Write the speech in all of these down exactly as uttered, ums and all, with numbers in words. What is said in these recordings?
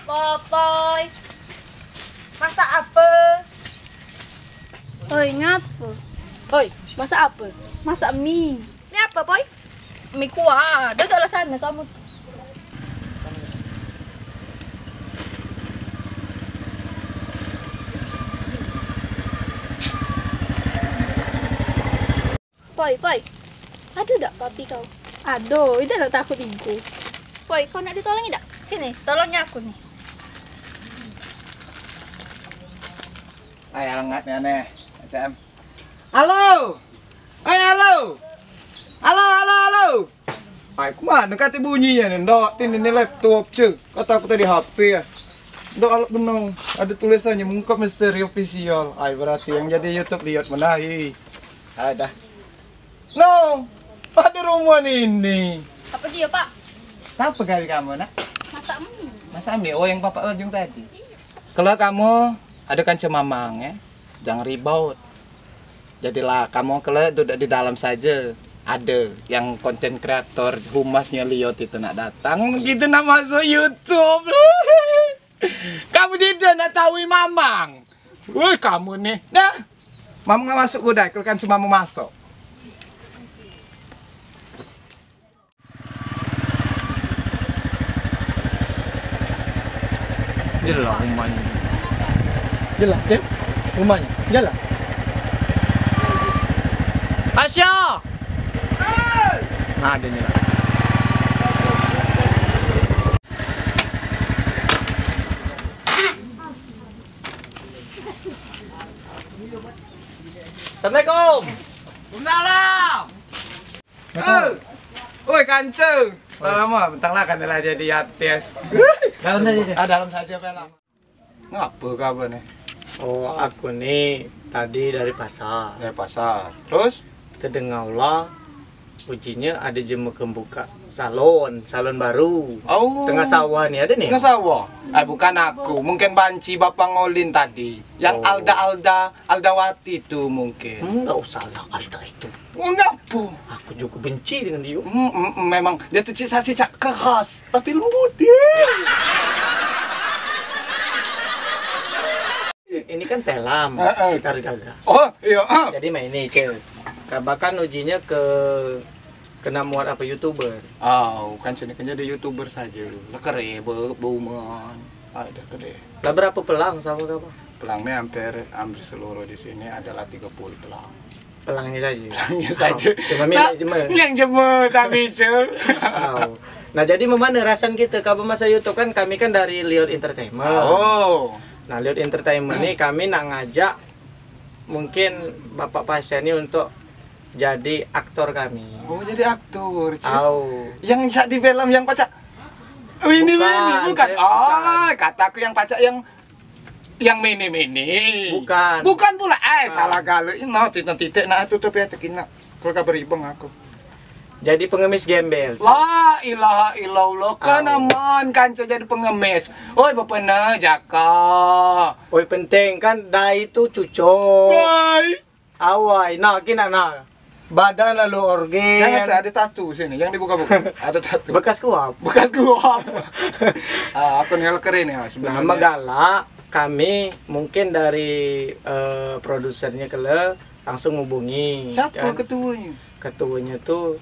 Popoy, masak apa? Hoi, ngapa? Hoi, masak apa? Masak mie. Mie apa, Poy? Mie kuah. Duduklah sana kamu. Poi, Poi. Ado dak papi kau? Ado, ida dak takut iku. Poi, kau nak ditolongi dak? Sini, tolongi aku ni. Ai, alangat ni aneh. Macam. Halo! Ai, halo! Halo, halo, halo! Ai, kemana kate bunyi ni? Ndak, tin ini laptop, cek. Kata aku tadi H P ya. Ndak, alak benong. Ada tulisannya mengungkap misteri official. Ai, berarti yang jadi YouTube liat menahi. Ai, dah. No, pada rumah ni ini. Apa dia, Pak? Apa kali kamu, nak? Masak mie. Masak mie? Oh, yang bapak ujung tadi. Kalau kamu ada kanca mamang, ya, jangan ribut. Jadilah kamu kalau duduk di dalam saja. Ada yang konten kreator humasnya liot itu nak datang, kita nak masuk YouTube. Kamu tidak nak tahu mamang. Woi, kamu nih. Dah. Mamang masuk gudai, kalau kan semamang masuk. Jelas rumahnya. Jelas, Cep. Rumahnya. Jelas. Asya. Nah, dia nyerah. Assalamualaikum. Waalaikumsalam. Eh, oi, kanca. Oi. Lah lama, bentang lah kan lah jadi artis. Dalam saja, Cek. Ah, dalam saja, Pel. Ngapa kabar ni? Oh, aku ni tadi dari pasar. Dari pasar. Terus? Terdengar lah, ujinnya ada jema ke buka salon, salon baru. Oh. Tengah sawah ni ada ni? Tengah sawah. Eh, bukan aku. Mungkin banci Bapak Ngolin tadi. Yang Oh. Alda-Alda, Aldawati tu mungkin. Enggak usah lah Alda itu. Oh, ngapo? Aku juga benci dengan dia. Mm, mm, mm, memang dia tu cicak-cicak keras, tapi lembut dia. Ini kan film, Heeh. Kita harus gagah. Oh, iya, ah. Jadi main ni, Cil. Bahkan ujinya ke kena muat apa YouTuber. Oh, kan sini kan jadi YouTuber saja. Lah kere be beuman. Ada kere. Lah berapa pelang sama kau? Pelang ni hampir hampir seluruh di sini adalah tiga puluh pelang. Pelangnya saja. Pelangnya saja. Cuma milih Nah, jema. Yang jema tapi, Cil. Au. Nah, jadi memana rasan kita kabar masa YouTube kan kami kan dari Liot Entertainment. Oh. Nah, Liot Entertainment ni kami nak ngajak mungkin Bapak Pasien ni untuk jadi aktor kami. Oh, jadi aktor, Cil. Au. Yang sak di film yang pacak ini Bukan, ini bukan. Cil, Oh, bukan. Kata aku yang pacak yang yang mini mini. Bukan. Bukan pula. Eh, Bukan. Salah galo. Ini no titik titik nak tutup ya tekina. Kalau kabar ibang aku. Jadi pengemis gembel. La ilaha illallah. Kan Au. Aman kanca jadi pengemis. Oi, bepena jaka. Oi, penting kan dai tu cucuk. Dai. Awai, nah kina nah. Badan lalu orgen. Jangan tak ada tatu sini yang dibuka-buka. Ada tatu. Bekas kuap. Bekas kuap. Ah, aku ni keren ya Nah, sebenarnya. Megala kami mungkin dari eh, produsernya kele langsung ngubungi. Siapa kan? Ketuanya? Ketuanya tu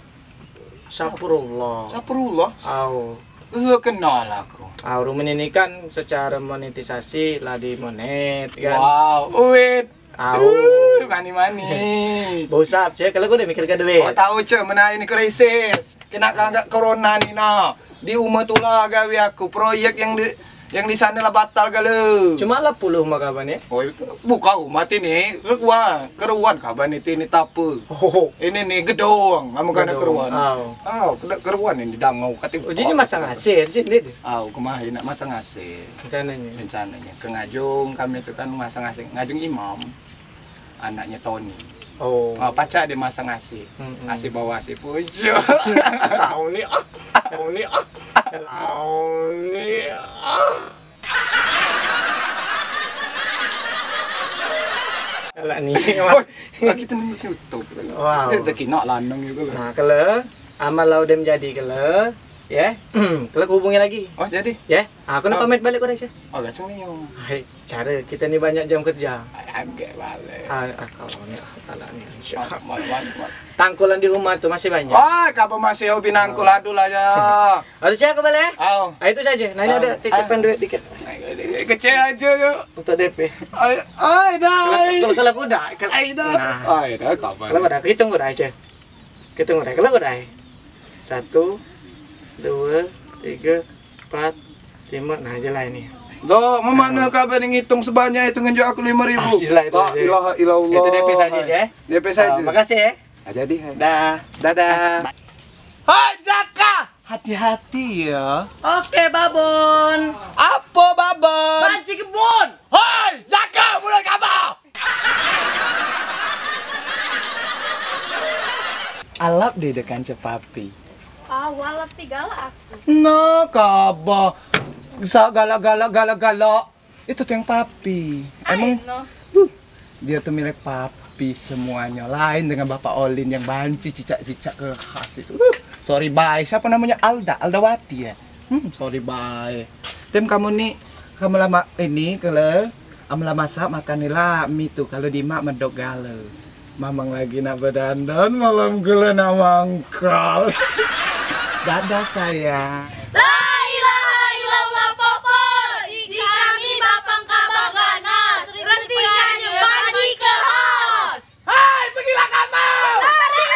Sapurullah. Sapurullah. Au. Lu kenal aku. Au, Rumin ini kan secara monetisasi lah di monet kan. Wow, uit. Au. Uh, mani-mani. Bosap, Cek, kalau kau udah mikir ke duit. Kau tahu, Cek, mana ini krisis. Kena kena corona ni, nah. Di rumah tu lah gawe aku. Proyek yang di Yang di sana lah batal gale. Cuma lah puluh mah kaban ya. Oh, buka rumah tini, keruan, keruan kaban itu ini tape. Oh. Ini nih gedong, kamu kena keruan. Aw. Aw, kena keruan ini dangau kata. Oh, jadi masang A C di sini dia? Aw, kemarin nak masang A C. Rencananya. Rencananya ke Ngajung, kami itu kan masang A C, Ngajung Imam. Anaknya Tony. Oh. Ah, pacak dia masang A C. Mm-mm. A C bawah, A C pucuk. Tahu ni, ah. Tahu ni, ah. Tahu ni, ah. Alah ni. Oi, kita nunggu YouTube. Wow. Kita tekinak lanang gitu loh. Nah, kalau amal lau dem jadi kalau, ya. Kalau hubungi lagi. Oh, jadi? Ya. Aku nak pamit balik kau dah, Syah. Oh, gacang ni. Hai. Cara kita ni banyak jam kerja. Agak balik. Ah, ah, kau ni, ah, talak ni. Mat, mat, mat, mat. Tangkulan di rumah tu masih banyak. Wah, kapan masih hobi nangkul, aduh lah ya. Aduh, cek aku balik, eh? Au. Ah, itu saja. Nah, ini ada titipan duit dikit. Kecil aja, yuk. Untuk D P. Ai, ai, dah. Kalau, kalau, kalau aku dah, kalau, ai, dah. Nah. Ai, dah, kapan? Kalau aku dah, hitung aku dah, Cek. Kita ngurai, kalau ngurai. Satu, dua, tiga, empat, lima. Nah, jelas ini. Doh, mau mana kau bani ngitung sebanyak itu ngenjuk aku lima ribu? Ah, sila itu. La ilaha illallah. Itu D P saja, Cek. D P saja. Ah, makasih, ya. Ah, jadi, hai. Dah. Dadah. Hai, Jaka. Hati-hati, ya. Oke, Babon. Apa, Babon? Banci kebun. Hai, Jaka, mulai kabar. Alap di dekan cepapi. Ah, walap ti galak aku. Nah, kaba. Sa galak, galak, galak, galak. Itu tu yang papi. Emang, no. Huh, dia tu milik papi semuanya. Lain dengan Bapak Olin yang banci cicak-cicak ke khas itu. Huh, sorry, bye. Siapa namanya? Alda, Aldawati ya? Hmm, sorry, bye. Tim kamu ni, kamu lama ini, kalau kamu lama masak, makan ni lah mi tu. Kalau di mak medok gala. Mamang lagi nak bedandan, malam gula nak mangkal. Dadah, sayang. La ilaha illallah, Popo. Di kami bapang kabar ganas. Rentikan banci ke khas. Hai, pergilah kamu. Lari.